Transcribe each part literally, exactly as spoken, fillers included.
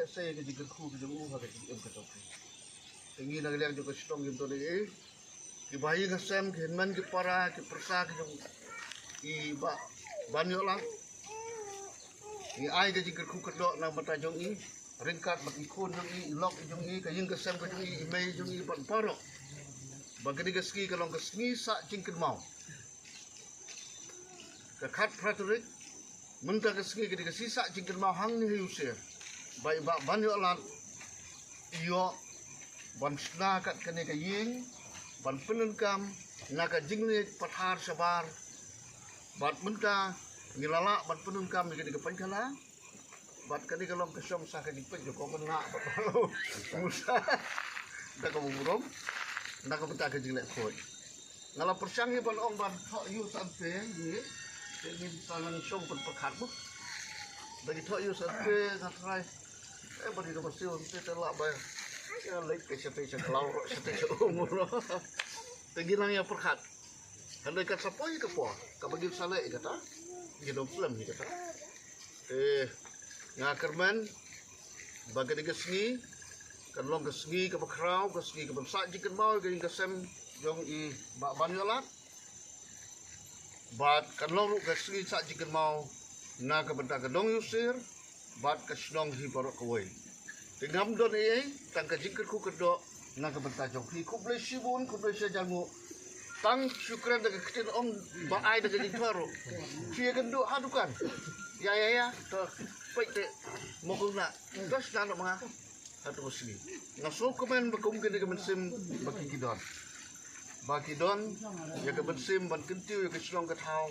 Sa ïa ka jingkyrkhu ka jong u ha ka jingim ka jong phi. Te ngi na ka liang jong ka shnong ngim don ei ei. Ki bahaïing hasem, ki hynmen ki para, ki pyrsa ki jong i Bah Ban Ïoh Lad. Ngi ai ka jingkyrkhu kyrdoh na ka bynta jong i, ryngkat bad i khun jong i, i lok jong i, ka ïing ka sem ka jong i, i mei jong i bad baroh. Ba kane ka sngi ka long ka sngi sah jingkynmaw. Ka khatphra tarik, mynta ka sngi ka dei ka sngi sah jingkynmaw hangne ha Iewsir. Ba i Bah Ban Ïoh Lad i ïoh ban shna kat kane ka ïing, ban pyndonkam na ka jingleit pathar shabar. Bad mynta ngi la lah ban pyndonkam ïa kane ka pynkylla. Bad kane ka long ka shong sah ka jingpeit jong ka kong kynhun bad ka long musa da kaba burom na ka bynta ka jingleh khuid. Nga la pyrshang hi ban ong ban thoh ïa u sanphe ngi. Te ngin sa nang shong pynpyrkhat bud. Da ki thoh ïa u sanphe nga tharai, eh, ba dei kaba siew te te lah ba ïa leit ka shatei sha khlaw, shatei sha umur. Te ngi nang ïa pyrkhat. Hynrei kat sa poi ka por kaba ngin sa leh ïa kata, ngin ym slem ïa kata. Eh, nga kyrmen ba kane ka sngi kan long ka sngi kaba khraw, ka sngi kaban sah jingkynmaw ïa ka ïing ka sem jong i Bah Ban Ïoh Lad. Bad kan long ruh ka sngi sah jingkynmaw na ka bynta ka dong Iewsir bad ka shnong hi baroh kawei. Te ngam don ei ei tang ka jingkyrkhu kyrdoh na ka bynta jong phi. Khublei shibun, khublei shihajar nguh. Tang shu kren da ka ktien ong ba ai da ka jingthoh ruh. Phi ïakynduh ha dukan. Ïa ïa ïa. To peit te mo kong na. To shna noh ma nga. Hato ka sngi nga sngewkmen ba kum kine ki mynsiem ba ki ki don, ba ki don ïa ka mynsiem ban kyntiew ïa ka shnong ka thaw,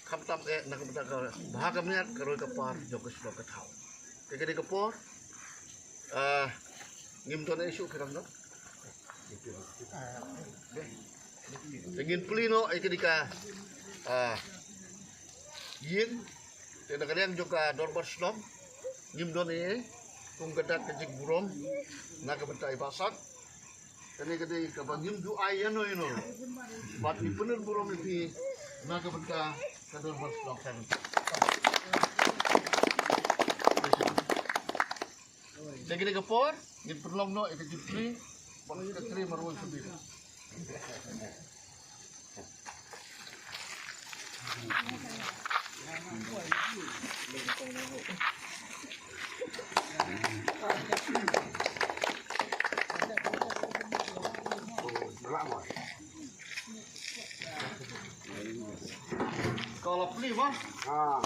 khamtam eh na ka bynta ka bha ka miat ka roi ka par jong ka shnong ka thaw. Te kane ka por, ah, ngim don ei shuh, phi dang don. Te ngin plie noh ïa kane ka, ah, ïing. Te na ka liang jong ka dorbar shnong ngim don ei ei, kum ka dak ka jingburom na ka bynta i Bah San. Kane ka dei kaba ngim ju ai ïano ïano. Bad ngi pynlong burom ïa phi na ka bynta ka dorbar shnong. Te kane ka por ngin pynlong noh ïa ka jingplie bad ka trei marwei phi. Ka la plie ba? Ah.